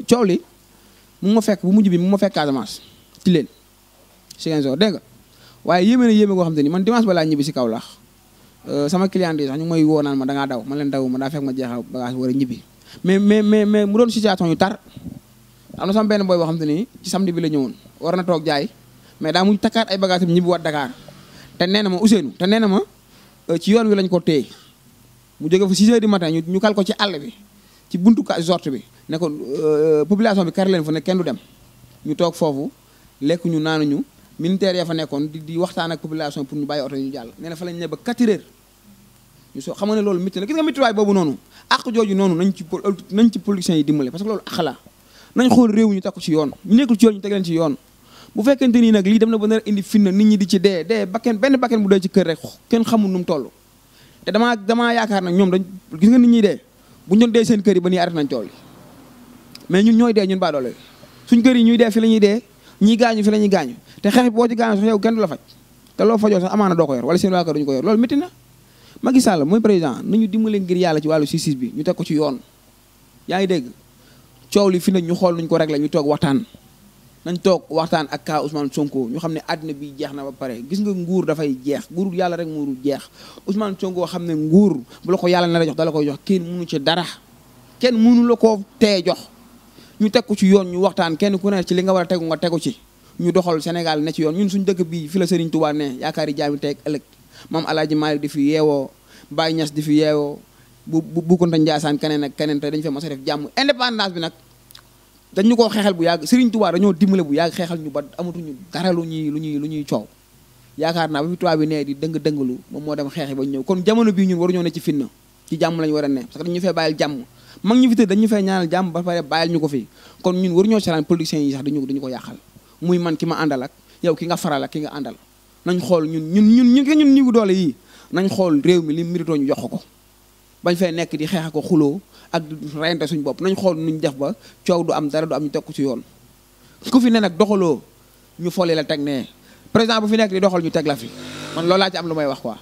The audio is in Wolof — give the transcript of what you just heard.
coow li mu ma fekk bu mujj bi mu ma fekk Casamance ci leen Ziguinchor dégg nga waaye yéeme na yéeme goo xam te ni man dimanche ba laa ñibbi si Kaolack sama client yi sax ñu ngi may woo naan ma da ngaa daw ma leen daw ma daa fekk ma jeexal bagage war a ñibbi mais mu doon situation yu tar am na sama benn boy boo xam te ni ci samedi bi la ñëwoon war na toog jaay mais daa mujj takkaat ay bagage am ñibbi waat Dakar te nee na ma Ousseynou te nee na ma ci yoon wi lañ ko téye mu jóge fa 6 heures du matin ñu kal ko ci àll bi ci buntu sorte bi ne ko population bi kar leen fa ne kenn du dem ñu toog foofu lekk ñu naanuñu militaire ya fa nekkoon di waxtaan ak population pour ñu bàyyi oto ñu jàll nee na fa lañ ne ba 4 heures ñu soo xam ne loolu métti na gis nga méttiwaay boobu noonu àq jooju noonu nañ ci politiciens yi dimbale parce que loolu àq la nañ xool réew ñu teg ko ci yoon ñu nekkul ci yoon ñu teg leen ci yoon bu fekkente nii nag lii dem na ba nar indi finna nit ñi di ci dee benn bakken bu dee ci kër rek kenn xamul nu mu toll te damaa yaakaar nag ñoom dañ gis nga nit ñi dee bu ñu doon dee seen kër yi ba nii arrêté nañ tool mais ñun ñooy dee ñun baa doole suñ kër yi ñuy dee fi la ñuy dee ñii gaañu fi la ñuy gaañu te xeex boo ci gaañu sax yow kenn du la faj te loo fajoo sax amaana doo ko yor wala seen waa kër duñu ko yor loolu métti na Macky Sall mooy président nañu dimbale ngir yàlla ci wàllu justice bi ñu teg ko ci yoon yaa ngi dégg coow li fi nag ñu xool nuñ ko réglé ñu toog waxtaan nañ toog waxtaan ak kaa Ousmane Sonko ñu xam ne àddina bi jeex na ba pare gis nga nguur dafay jeex nguur yàlla rek muuru jeex Ousmane Sonko xam ne nguur bu la ko yàlla na la jox dala koy jox kenn mënu ci dara kenn mënu la ko tee jox ñu teg ko ci yoon ñu waxtaan kenn ku ne ci li nga war a tegu nga tegu ci ñu doxal Sénégal ne ci yoon ñun suñu dëkk bii fi la Serigne Touba ne yaakaar yi jaami tey ëllëg maam Alaaji Maalik di fi yeewoo Baye Niass di fi yeewoo bu Kunta Njaasaan keneen ak keneen te dañu fee mos a def jàmm indépendance bi nag dañu koo xeexal bu yàgg Serigne Touba dañoo dimbale bu yàgg xeexal ñu ba amatuñu dara lu ñuy coow yaakaar naa ba fi tubaab bi nee di dëng-dëngalu moom moo dem xeexi ba ñëw kon jamono bii ñun waruñoo ne ci fitna ci jàmm lañu war a ne parce que dañu fee bàyyil jàmm mag ñu fi tëdd dañu fee ñaanal jàmm ba pare bàyyil ñu ko fi kon ñun waruñoo saraan politiciens yi sax dañu ko yàqal muy man ki ma àndal ak yow ki nga faral ak ki nga àndal nañ xool ñun ñigu doole yii nañ xool réew mi li méritoo ñu jox ko bañ fay nekk di xeex ko xuloo ak reyante suñu bopp nañ xool nuñ def ba coow du am dara du am ñu teg ko ci yoon ku fi ne nag doxaloo ñu foole la teg ne président bu fi nekk di doxal ñu teg la fi man loolu laa ci am lu may wax quoi